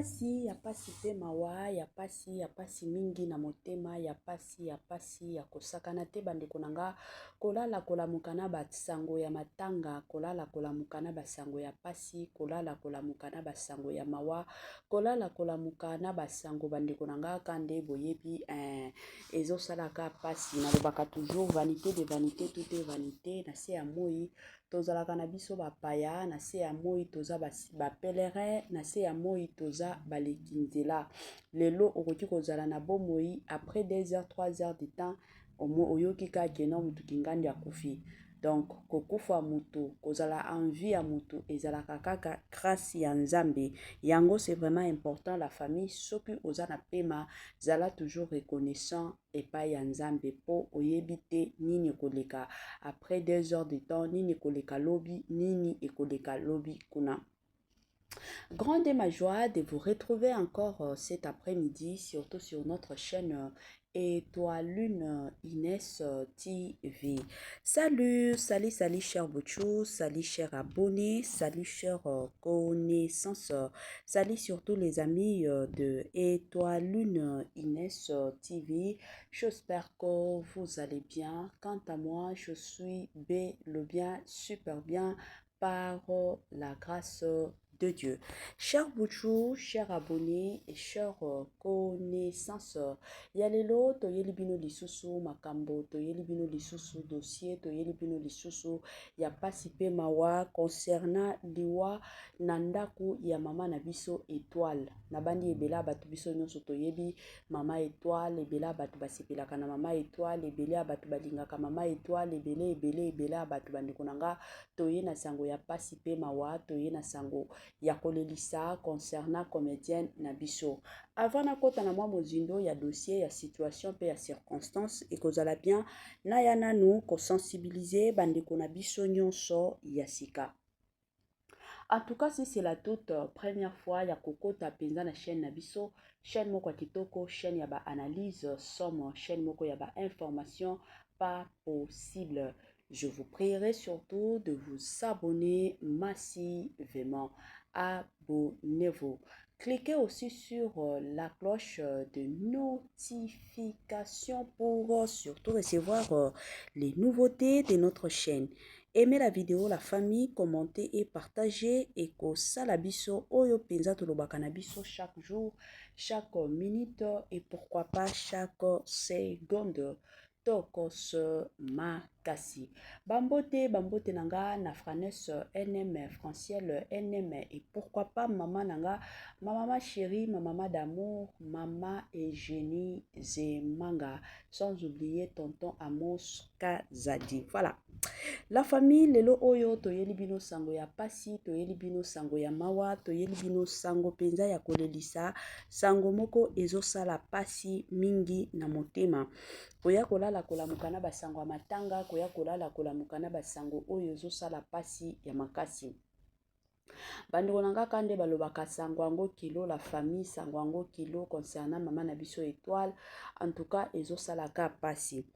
pasi, ya pasi pe mawa, ya pasi, ya pasi mingi na motema, ya pasi, ya pasi ya kosakana te bandeko na nga, kolala kolamuka na basango ya matanga, kolala kolamuka na basango ya pasi, kolala kolamuka na basango ya mawa, kolala kolamuka na basango bandeko na nga ka nde boyebi ezosalaka pasi. Nalobaka toujours vanité de vanité, tout est vanité. Na se ya moi tozalaka na biso bapaya, na se ya moi toza bapèlerin, na se ya moi toza baleki nzela. Lelo okoki kozala na bomoi, après 2 heures, 3 heures de temps oyoki kaka que non, motu kingandi akufi. Donc kokufa motu, kozala en vie ya motu ezalaka kaka grâce ya Nzambe. Yango c'est vraiment important, la famille. Soki oza na pema, zala toujours reconnaissant epai ya Nzambe, mpo oyebi te nini ekoleka après 2 heures de temps, nini ekoleka lobi, nini ekoleka lobi kuna. Grande est ma joie de vous retrouver encore cet après-midi, surtout sur notre chaîne Étoile Lune Inès TV. Salut, salut, salut, cher Bouchou, salut, cher abonné, salut, cher connaissance, salut surtout les amis de Étoile Lune Inès TV. J'espère que vous allez bien. Quant à moi, je suis bel et bien, super bien par la grâce de Dieu. Cher Bouchou, cher abonné et cher connaissance, ya lelo toyeli bino lisusu makambo, toyeli bino lisusu dossier, toyeli bino lisusu ya pasi pe mawa concernant liwa na ndako ya mama na biso Étoile. Na bandi ebele bato, biso nyonso toyebi mama Étoile, ebele bato basepelaka na mama Étoile, ebele ya bato balingaka mama Étoile, ebele ebele ebele ya bato. Bandeko na nga, toye na sango ya pasi pe mawa, toye na sango ya kolelisa concernant comédienne na biso. Avant nakota na mwa mozindo ya dossier, ya situation mpe ya circonstance, ekozala bien naya nanu kosensibiliser bandeko na biso nyonso ya sika. En tout cas, si c'est la toute première fois ya kokota mpenza na chaîne na biso, chaîne moko ya kitoko, chaîne ya baanalyse somme, chaîne moko ya bainformation pas possible, je vous prierai surtout de vous abonner massivement. Abonnez-vous. Cliquez aussi sur la cloche de notification pour surtout recevoir les nouveautés de notre chaîne. Aimez la vidéo, la famille, commentez et partagez. Et kosala biso oyo penza tolobaka na biso chaque jour, chaque minute et pourquoi pas chaque seconde. Tokos makasi. Bambote, bambote na nga na Franes NM, Franciel NM et pourquoi pas mama na nga, ma maman chérie, ma maman d'amour, mama Eugénie Zemanga, sans oublier tonton Amos Kazadi. Voilà. La famille, lelo oyo toyeli bino sango ya pasi, toyeli bino sango ya mawa, toyeli bino sango mpenza ya kolelisa, sango moko ezosala pasi mingi na motema. Koya kolala kolamuka na basango ya matanga, koya kolala kolamuka na basango oyo ezosala pasi ya makasi. Bandeko na nga, ka nde balobaka sango yango kilo, la famille, sango yango kilo concernant mama na biso Étoile. En tout cas ezosalaka pasi.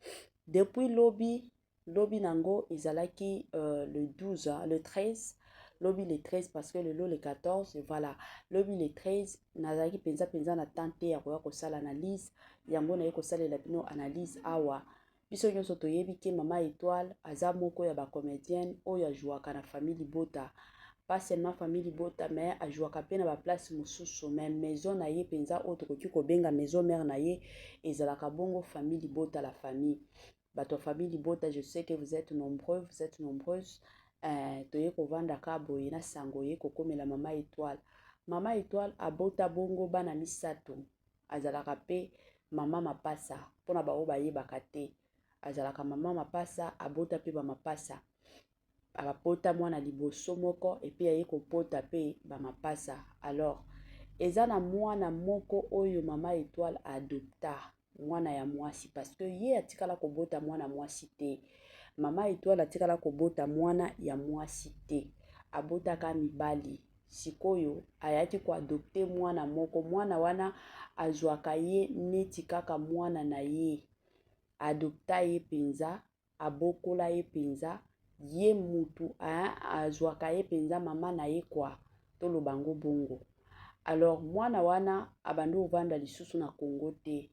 Depuis lobi, lobi nango ezalaki le 12, le 13, lobi le 13, parce que lelo le 14. Voilà, lobi le 13 nazalaki mpenza mpenza na temps te ya koya kosala analyse. Yango naye kosalela bino analyse awa. Biso nyonso toyebi ke mama Étoile aza moko ya bacomédienne oyo ajwaka na famille libota, pas seulement famille libota, mais ajwaka mpe na baplace mosusu, mais maison na ye mpenza oyo tokoki kobenga maison mère na ye ezalaka bongo famille libota. La famille, bato ya famille libota, je sais que vous êtes nombreux, vous êtes nombreuses. Toye kovandaka boye na sango ye kokomela mama Étoile. Mama Étoile abota bongo bana misato. Azalaka mpe mama mapasa, mpona bango bayebaka te, azalaka mama mapasa, abota mpe bamapasa. Abota mwana liboso moko et puis aye kobota mpe bamapasa. Alors eza na mwana moko oyo mama Étoile adopta, mwana ya mwasi, parce que ye atikala kobota mwana mwasi te. Mama Étoile atikala kobota mwana ya mwasi te, abotaka mibali. Sikoyo ayaki koadopter mwana moko. Mwana wana azwaka ye neti kaka mwana na ye, adopta ye mpenza, abokola ye mpenza, ye mutu azwaka ye mpenza mama na ye kwa, toloba ngo bongo. Alors mwana wana abandi kovanda lisusu na Congo te.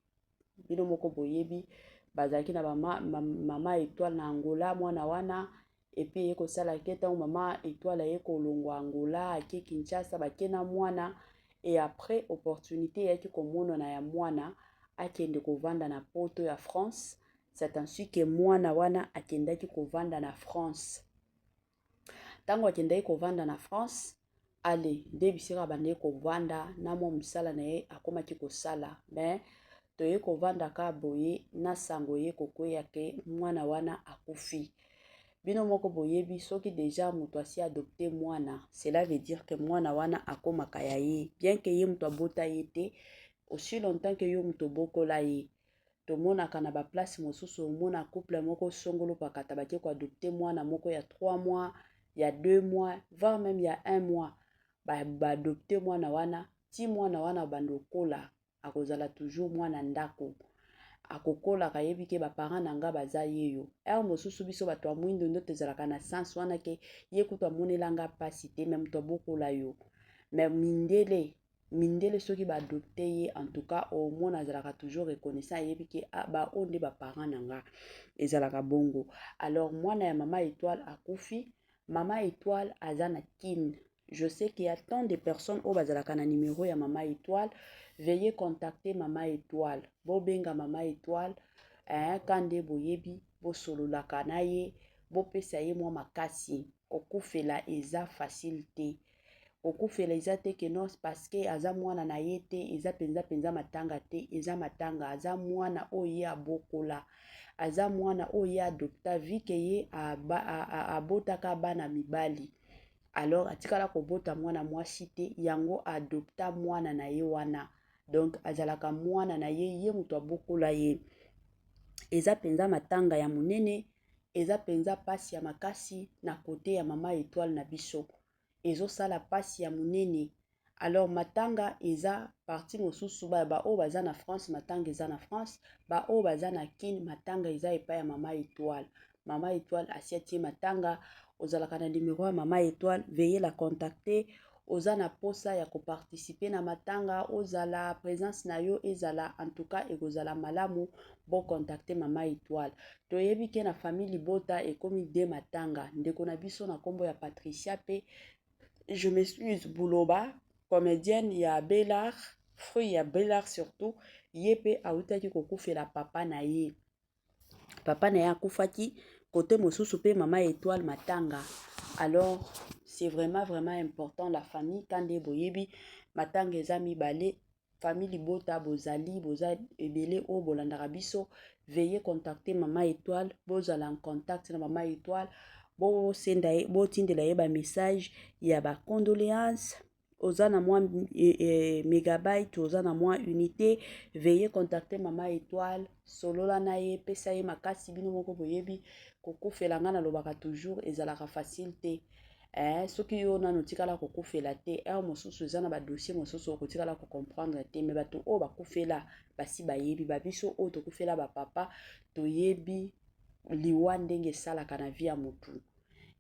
Bino moko boyebi, bazalaki na mama Étoile na Angola. Mwana wana et puis eye kosala ke ntango mama Étoile aye kolongwa Angola, ake Kinshasa, bake na mwana. Et après, opportunité eyaki komonana ya mwana akende kovanda na Poto ya France. C'est ainsi que mwana wana akendaki kovanda na France. Ntango akendaki kovanda na France, ale nde bisika abandaki kovanda na mwa mosala na ye akomaki kosala. Mais toye kovandaka boye na sango ye kokweya ke mwana wana akufi. Bino moko boyebi, soki déjà moto asi adopte mwana, cela veut dire que mwana wana akomaka ya ye, bien que ye moto abota ye te. Aussi longtemps que yo moto obokola ye. Tomonaka na baplace mosusu, omona couple moko songolo pakata bake koadopter mwana moko ya 3 mois, ya 2 mois, voire même ya 1 mois. Baadopter mwana wana ti mwana wana banda okola, akozala toujours mwana ndako. Akokolaka, ayebi ke baparent na nga baza ye yo. Heure mosusu biso bato ya mwindo nde tozalaka na sens wana ke ye kutu amonelanga mpasi te, mais moto abokola yo. Mais mindele, mindele soki baadopte ye, en tout cas omona azalaka toujours reconnaissant, ayebi ke ah, baoyo nde baparent na nga. Ezalaka bongo. Alors mwana ya mama Étoile akufi. Mama Étoile aza na Kine. Je sais qu'il y a tant de personnes oyo bazalaka na numéro ya mama Étoile. Veuillez contacter mama Étoile, bobenga mama Étoile, eh, ka nde boyebi, bosololaka na ye, bopesa ye mwa makasi. Kokufela eza facile te. Kokufela eza te ke non, parce que aza mwana na ye te. Eza mpenza mpenza matanga te, eza matanga. Aza mwana oyo ye abokola, aza mwana oyo ye adopta, vu que ye abotaka bana mibali. Alors atikala kobota mwana mwasi te, yango adopta mwana na ye wana. Donc azalaka mwana na ye, ye moto abokola ye. Eza mpenza matanga ya monene, eza mpenza mpasi ya makasi na côté ya mama Étoile na biso, ezosala mpasi ya monene. Alors matanga eza partie mosusu. Baoyo baza na France, matanga eza na France. Baoyo baza na Kine, matanga eza epai ya mama Étoile. Mama Étoile asi atie matanga. Ozalaka na numero ya mama Étoile, veuillez la contacter. Oza na posa ya koparticiper na matanga, ozala présence na yo ezala, en tout cas ekozala malamu. Bocontacter mama Étoile. Toyebi ke na famille libota ekomi de matanga. Ndeko na biso na nkombo ya Patricia mpe, je m'excuse, Buloba, comédienne ya Belar, fruit ya Belar surtout, ye mpe awutaki kokufela papa na ye. Papa na ye akufaki. Côté mosusu mpe mama Étoile matanga. Alors c'est vraiment vraiment important, la famille. Ka nde boyebi, matanga eza mibale. Famille libota, bozali, boza ebele oyo bolandaka biso, veuillez contacter mama Étoile. Bozala en contact na mama Étoile, bosenda ye, botindela ye bamessage ya bacondoléance. Oza na mwa mégabyte, oza na mwa unité, veuillez contacter mama Étoile, solola na ye, pesa ye makasi. Bino moko boyebi, kokufela, ngai nalobaka toujours, ezalaka facile te. Soki yo nano otikala kokufela te, heure mosusu eza na badossier mosusu okotikala kocomprendre te. Mais bato oyo bakufela basi bayebi. Babiso oyo tokufela bapapa, toyebi liwa ndenge esalaka na vie ya motu.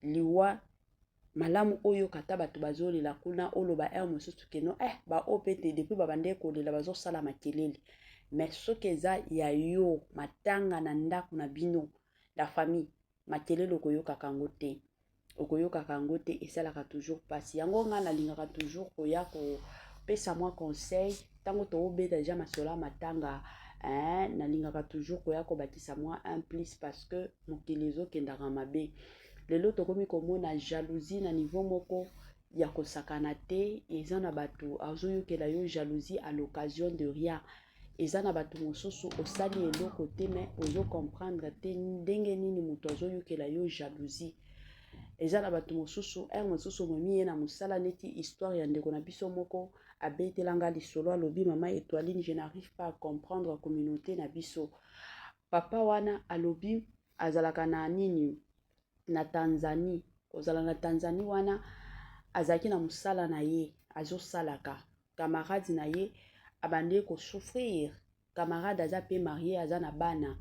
Liwa malamu oyoka ata bato bazolela kuna, oloba heure mosusu ke non, baoyo mpe te, depuis babandeki kolela bazosala makelele. Mais soki eza ya yo, matanga na ndako na bino, la famille, makelele okoyokaka yango te, okoyokaka yango te. Esalaka toujours mpasi. Yango ngai nalingaka toujours koya kopesa mwa conseil ntango toobeta deja masolo ya matanga, hein, nalingaka toujours koya kobakisa mwa un plus, parce que mokili ezokendaka mabe. Lelo tokomi komona jalousie na niveau moko ya kosakana te. Eza na bato azoyokela yo jalousie à l'occasion de rien. Eza na bato mosusu, osali eloko te, mais ozocomprendre te ndenge nini moto azoyokela yo jalousie. Eza na bato mosusu, heure mosusu omemi ye na mosala, neti histoire ya ndeko na biso moko abetelanga lisolo. Alobi: "Mama Étoiline, je n'arrive pas à comprendre communauté na biso." Papa wana alobi azalaka na nini, na Tanzanie. Kozala na Tanzanie wana, azalaki na mosala na ye azosalaka. Camarade na ye abandi kosouffrir. Camarade aza mpe marié, aza na bana.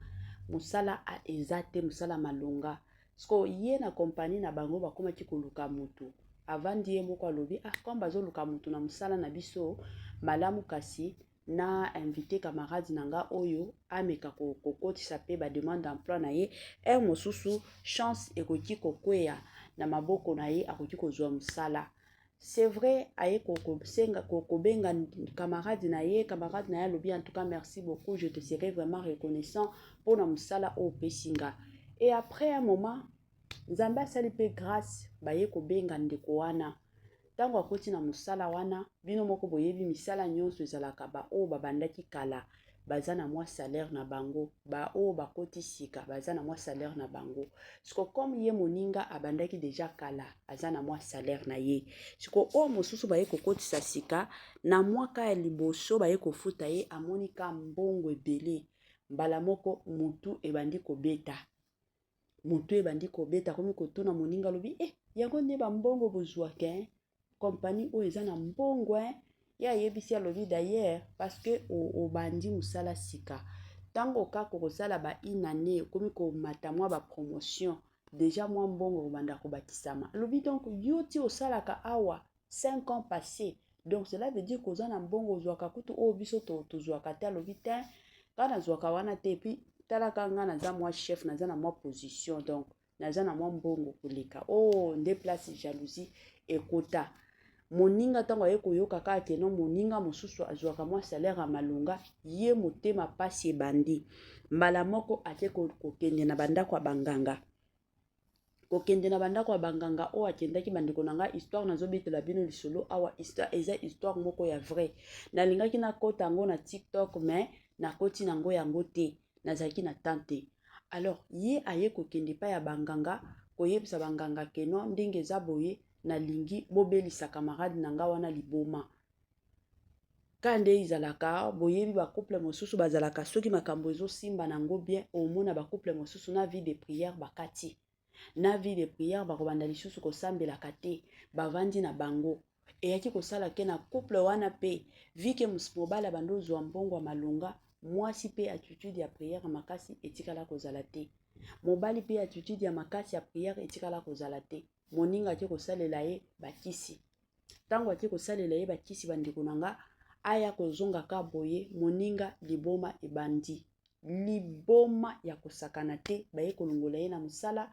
Mosala eza te, mosala malonga. Siko ye na kompani na bango bakomaki koluka motu. Avandi ye moko, alobi: "Ah, comme bazoluka motu na mosala na biso malamu, kasi na invité camarade na nga oyo ameka kokotisa mpe bademande d'emploi na ye. Heure mosusu chance ekoki kokweya na maboko na ye, akoki kozwa mosala." C'est vrai, aye kosenga, kobenga camarade na ye. Camarade na ye alobi: "En tout cas, merci beaucoup, je te serai vraiment reconnaissant mpona mosala oyo opesi nga." Et après un moment, Nzambe asali mpe grâce, baye kobenga ndeko wana. Ntango akoti na mosala wana, bino moko boyebi, misala nyonso ezalaka baoyo babandaki kala baza na mwa salaire na bango, baoyo bakoti sika baza na mwa salaire na bango. Siko comme ye moninga abandaki déjà kala, aza na mwa salaire na ye. Siko oyo mosusu baye kokotisa sika, na mwaka ya liboso baye kofuta ye, amoni ka mbongo ebele. Mbala moko mutu ebandi kobeta, motu ebandi kobeta. Akomi kotuna moninga, alobi: "E, yango nde bambongo bozwaka? Kompani oyo eza na mbongo?" Ye ayebisi, alobi: "D'ailleurs, parce que obandi mosala sika, ntango kaka okosala ba une année, okomi komata mwa bapromotion, déjà mwa mbongo kobanda kobakisama." Alobi: "Donc yo ti osalaka awa 5 ans passé, donc cela veut dire koza na mbongo ozwaka kutu oyo biso tozwaka te." Alobi: "Te, nga nazwaka wana te. Et puis talaka nga, naza mwa chef, naza na mwa position, donc naza na mwa mbongo koleka." Oh, nde place jalousie ekota. Moninga ntango aye koyoka kaka que non, moninga mosusu azwaka mwa salaire ya malonga, ye motema pasi ebandi. Mbala moko ake kokende na bandako ya banganga, kokende na bandako ya banganga oyo akendaki. Bandeko na ngai, histoire nazobetela bino lisolo awa, eza histoire moko ya vrai. Nalingaki nakɔta yango na TikTok, mais nakoti nango yango te, nazalaki na temps te. Alors ye aye kokende epai ya banganga, koyebisa banganga que non, ndenge eza boye, nalingi bobelisa camarade na nga wana liboma. Ka nde ezalaka, boyebi, bacouple mosusu bazalaka, soki makambo ezosimba nango bien, omona bacouple mosusu na vie de prière bakati na vie de prière, bakobanda lisusu kosambelaka te, bavandi na bango. Eyaki kosala que na couple wana mpe, vu que mobali abandi ozwa mbongo ya malonga, mwasi mpe attitude ya prière makasi etikala kozala te, mobali mpe attitude ya makasi ya prière etikala kozala te. Moninga ake kosalela ye bakisi. Ntango ake kosalela ye bakisi, bandeko na nga, aya kozonga ka boye, moninga liboma ebandi, liboma ya kosakana te. Baye kolongola ye na mosala,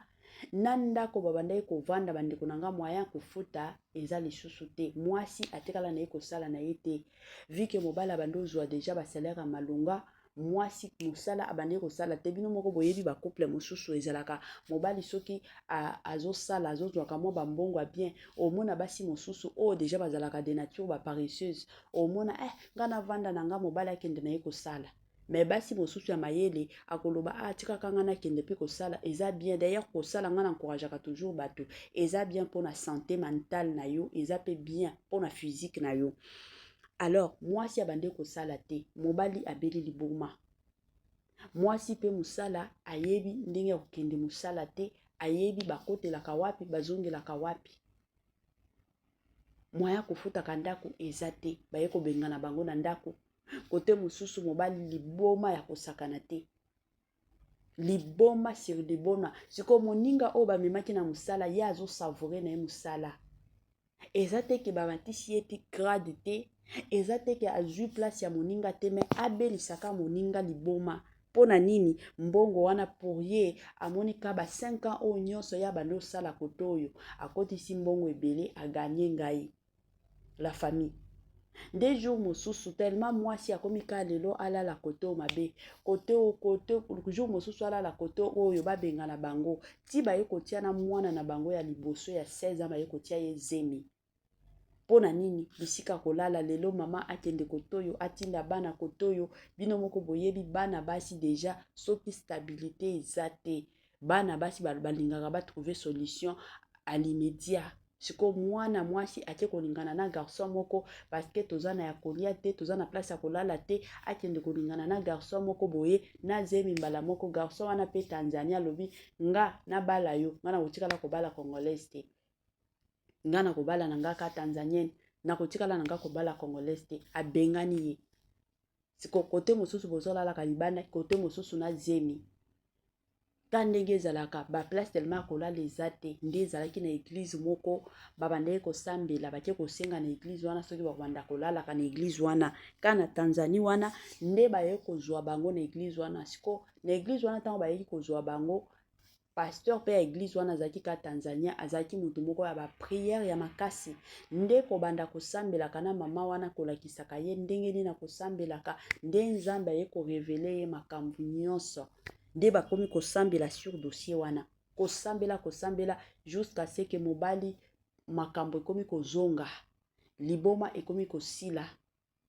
na ndako babandaki kovanda. Bandeko na nga, moyen kofuta eza lisusu te. Mwasi atikala na ye kosala na ye te, vu que mobali abandi ozwa déjà basalaire ya malonga, mwasi mosala abandi kosala te. Bino moko boyebi, bacouple mosusu ezalaka mobali soki azosala, azozwaka mwa bambongo ya bien, omona basi mosusu oyo déjà bazalaka de nature baparesseuse, omona: "Eh, nga navanda na nga, mobali akende na ye kosala." Mais basi mosusu ya mayele akoloba: "Ah, tikaka nga nakende mpe kosala, eza bien." D'ailleurs kosala, nga na encourageaka toujours bato, eza bien mpona santé mentale na yo, eza mpe bien mpona physique na yo. Alors mwasi abandi kosala te, mobali abeli liboma, mwasi mpe mosala ayebi ndenge ya kokende mosala te, ayebi bakotelaka wapi, bazongelaka wapi, moyen kofutaka ndako eza te. Baye kobengana bango na ndako. Kote mosusu mobali liboma ya kosakana te, liboma sur liboma. Sikoyo moninga oyo bamemaki na mosala, ye azosavourer na ye mosala. Eza te que bamatisi ye ti grade te, eza te que azwi place ya moninga te, mais abelisaka moninga liboma. Mpo na nini? Mbongo wana pour ye, amoni ka ba 5 ans oyo nyonso ye abandi osala kote oyo, akotisi mbongo ebele, aganye ngai. La famille, nde jour mosusu, tellement mwasi akomi ka lelo alala kote oyo mabe, kote oyo, kote jour mosusu alala kote oyo, babengana bango ti baye kotia na mwana na bango ya liboso ya 16 ans, baye kotia ye zemi. Mpo na nini? Bisika kolala, lelo mama akende kote oyo, atinda bana kote oyo. Bino moko boyebi, bana basi déjà, soki stabilité eza te, bana basi balingaka batrouver solution à l'immédiat. Sikoyo mwana mwasi ake kolingana na garçon moko parce que toza na ya kolia te, toza na place ya kolala te. Akende kolingana na garçon moko boye na zemi mbala moko. Garçon wana mpe Tanzania. Alobi: "Nga nabala yo, nga na kotikala kobala Congolaise te, nga na kobala na nga ka Tanzanienne, nakotikala na nga kobala Congolaise te." Abengani ye. Siko kote mosusu bozolalaka libanda, kote mosusu na zemi. Ka ndenge ezalaka ba place tellement ya kolala eza te, nde ezalaki na eglise moko babandaki kosambela, bake kosenga na eglise wana soki bakobanda kolalaka na eglise wana ka na Tanzanie wana, nde baye kozwa bango na eglise wana. Siko na eglise wana, ntango bayeki kozwa bango, pasteur mpe ya eglise wana azalaki ka Tanzania, azalaki motu moko ya ba prière ya makasi, nde kobanda kosambelaka na mama wana, kolakisaka ye ndenge nini akosambelaka, nde Nzambe aye ko révéler ye makambo nyonso. Nde bakomi kosambela sur dossier wana, kosambela, kosambela, jusqu'à ce que mobali makambo ekomi kozonga, liboma ekomi kosila.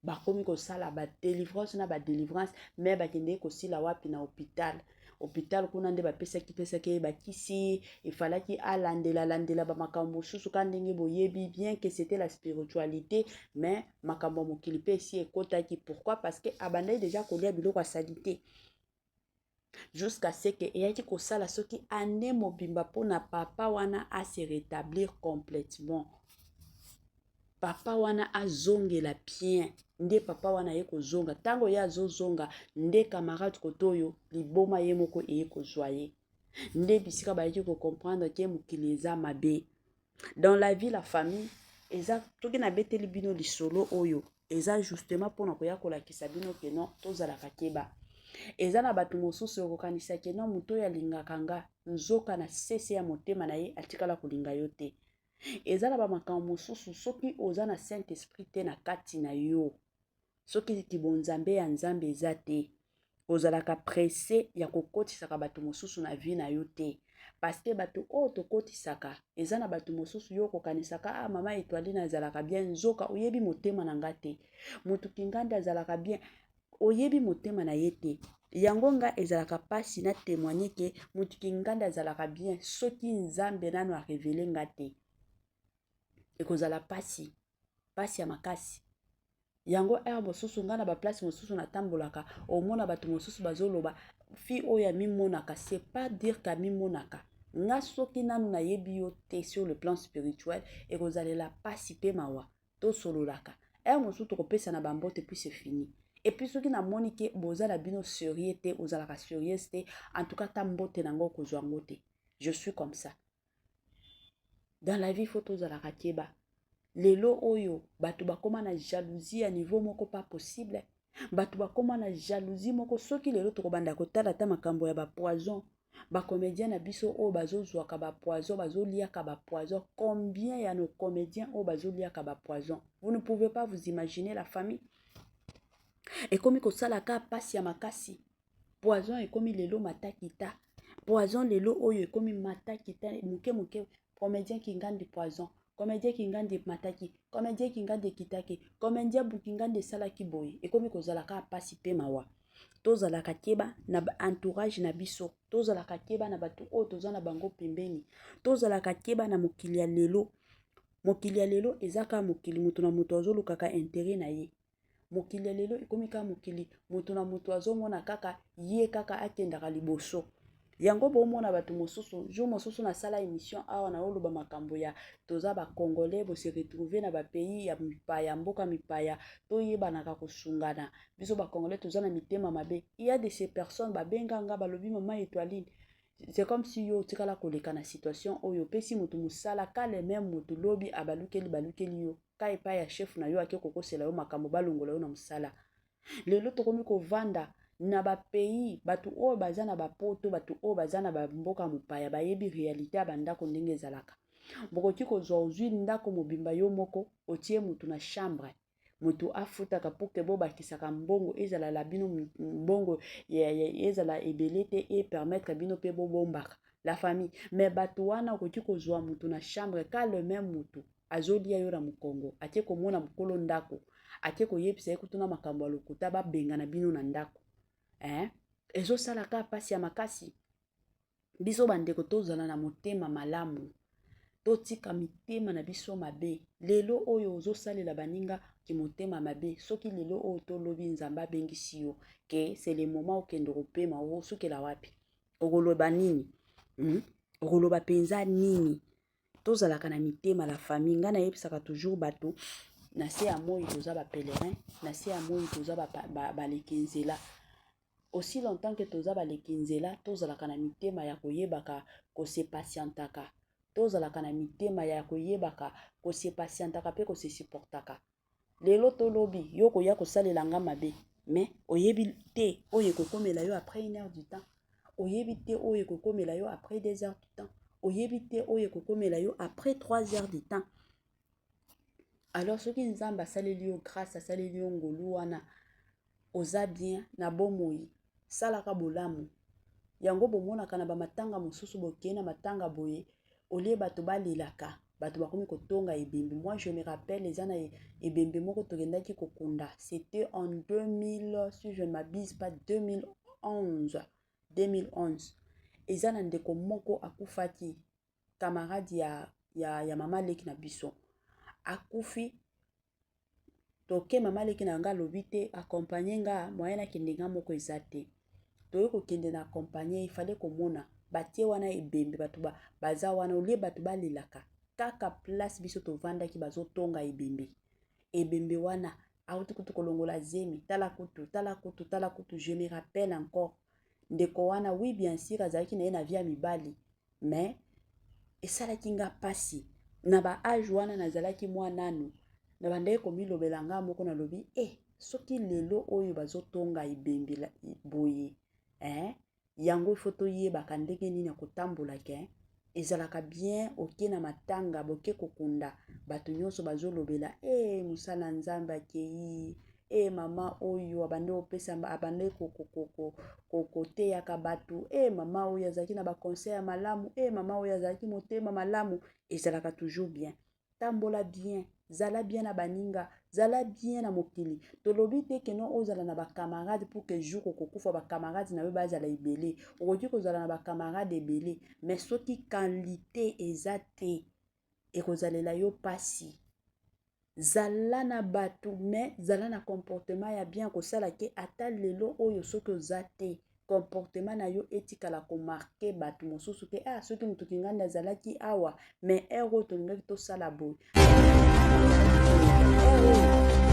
Bakomi kosala ba délivrance na ba délivrance, mais bakendeki kosila wapi? Na hôpital. Hôpital kuna nde bapesaki pesaki ye bakisi, efalaki alandela landela bamakambo mosusu ka ndenge boyebi bien que c'était la spiritualité, mais makambo ya mokili mpe esi ekotaki. Pourquoi? Parce que abandaki déjà kolia biloko asali te, jusqu'à ce que eyaki kosala soki année mobimba mpona papa wana ase rétablir complètement, papa wana azongela bien. Nde papa wana aye kozonga. Ntango ye azozonga, nde camarade kote oyo liboma ye moko eye kozwa ye, nde bisika bayaki ko comprendre ke mokili eza mabe. Dans la vie, la famille, eza soki nabeteli bino lisolo oyo, eza justement mpona koya kolakisa bino ke non, tozalaka keba. Eza na bato mosusu okokanisa ke non, moto oyo alingaka nga, nzoka na sese ya motema na ye atikala kolinga yo te. Eza na bamakambo mosusu, soki oza na Saint Esprit te na kati na yo, soki kibonzambe ya Nzambe eza te, ozalaka pressé ya kokotisaka bato mosusu na vie na yo te, parce que bato oyo tokotisaka, eza na bato mosusu yo okokanisaka: "Ah, mama Etoiline azalaka bien", nzoka oyebi motema na nga te. Motu kingandi azalaka bien, oyebi motema na ye te. Yango nga ezalaka mpasi na témoigne ke motu kingandi azalaka bien. Soki Nzambe nano a révéler nga te, ekozala mpasi, mpasi ya makasi. Yango heure mosusu ngai na ba place mosusu natambolaka, omona bato mosusu bazoloba: "Fille oyo amimonaka." C'est pas dire qu'amimonaka. Nga soki nanu nayebi yo te sur le plan spirituel, ekozalela mpasi mpe mawa. Tosololaka, heure mosusu tokopesa na bambote, puis c'est fini. Et puis soki namoni ke boza na bino sérieux te, ozalaka sérieuse te, en tout cas ta mbote nango okozwa yango te. Je suis comme ça dans la vie. Faut tozalaka keba. Lelo oyo bato bakóma na jalousie ya niveau moko pas possible. Bato bakóma na jalousie moko. Soki lelo tokobanda kotala ata makambo ya ba poison, ba comédien na biso oyo bazozwaka ba poison, bazoliaka ba poison, combien ya nos comédiens oyo bazoliaka ba poison, vous ne pouvez pas vous imaginer, la famille. Ekomi kosalaka mpasi ya makasi. Poison ekomi lelo matakita, poison lelo oyo ekomi matakita moke moke. Comédien kingandi poison, comédien kingandi mataki, comédien kingandi ekitaki, comédien bukingandi esalaki boye. Ekomi kozala kaka mpasi mpe mawa. Tozalaka keba na entourage na biso, tozalaka keba na bato oyo toza na bango pembeni, tozalaka keba na mokili ya lelo. Mokili ya lelo eza kaka mokili moto na moto azolukaka intérêt na ye. Mokili ya lelo ekomi kaka mokili moto na moto azomona kaka ye kaka akendaka liboso. Yango bomona bato mosusu. Jour mosusu nasala émission awa, naoloba makambo ya toza ba Congolais, bose retrouve na ba pays ya mipaya, mboka mipaya, toyebanaka kosungana. Biso ba Congolais toza na mitema mabe. Il y a de ces personnes babenganga, balobi: "Mama Etoiline, c'est comme si yo otikala koleka na situation oyo. Opesi moto mosala kale, même moto lobi abalukeli balukeli yo ka epai ya chef na yo, ake kokosela yo makambo, balongola yo na mosala." Lelo tokomi kovanda na ba pays, bato oyo baza na bapoto, bato oyo baza na bamboka mopaya bayebi réalité ya bandako ndenge ezalaka. Bokoki kozwa, ozwi ndako mobimba yo moko, otie motu na chambre, moto afutaka pour ke bobakisaka mbongo, ezalala bino mbongo ezala ebele te, e permettre bino mpe bobombaka, la famille. Mais bato wana, okoki kozwa motu na chambre ka le même motu azolia yo na mokongo, atie komona mokolo ndako, atie koyebisa ye kutuna makambo ya lokuta, babengana bino na ndako, eh? Ezosalaka mpasi ya makasi. Biso bandeko, tozala na motema malamu, totika mitema na biso mabe. Lelo oyo ozosalela baninga kimotema mabe, soki lelo oyo tolobi Nzambe abengisi yo ke c'est le moment okende kopema, okosukela wapi? Okoloba nini? Okoloba mpenza nini? Tozalaka na mitema, la famille. Ngai nayebisaka toujours bato: na se ya moi toza ba pèlerin, na se ya moi toza baleki nzela. Aussi longtemps que toza baleki nzela, tozalaka na mitema ya koyebaka kose patientaka, tozalaka na mitema ya koyebaka kose patientaka mpe kose supportaka. Lelo to lobi yo koya kosalela nga mabe, mais oyebi te oyo ekokomela yo après une heure du temps, oyebi te oyo ekokomela yo après 2 heures du temps, oyebi te oyo ekokomela yo après 3 heures du temps. Alors soki Nzambe asaleli yo grâce, asaleli yo ngolu wana, oza bien na bomoi, salaka bolamu. Yango bomonaka na bamatanga mosusu, bokei na matanga boye, olie bato balelaka, bato bakomi kotonga ebembe. Moi, je me rappelle, eza na ebembe moko tokendaki kokunda, c'était en 2000, si je ne m'abuse pas, 2011, 2011. Eza na ndeko moko akufaki, camarade ya mama leki na biso akufi. Toke, mama leki na nga alobi te, accompagne nga, moyen nakende nga moko eza te. Toyei kokende na accompagne, ifale komona batie wana ebembe, bato baza wana, olie bato balelaka, kaka place biso tovandaki bazotonga ebembe. Ebembe wana awuti kutu kolongola zemi. Tala kutu, tala kutu, tala kutu. Je me rappelle encore ndeko wana, oui, bien sûr, azalaki na ye na vie ya mibali, mais esalaki nga mpasi. Na ba âge wana nazalaki mwa nanu, na bandaki komilobela nga moko, nalobi e soki lelo oyo bazotonga ebembe boye, eh? Yango ifo toyebaka ndenge nini ya kotambola ke ezalaka bien. Oke na matanga, boke kokunda, bato nyonso bazolobela e mosala Nzambe akei, e mama oyo abandi kopesa, abandi koteyaka bato, e mama oyo azalaki na ba conseil ya malamu, e mama oyo azalaki motema malamu. Ezalaka toujours bien. Tambola bien, zala bien na baninga, zala bien na mokili. Tolobi te que non, ozala na ba camarade pour que jour okokufa ba camarade na yo bazala ebele. Okoki kozala na ba camarade ebele, mais soki qualité eza te, ekozalela yo mpasi. Zala na bato, mais zala na comportement ya bien, kosala ke ata lelo oyo soki oza te, comportement na yo etikala ko marquer bato mosusu ke ah, soki moto kingandi azalaki awa, mais heure oyo tolingaki tosala boye, heure oyo.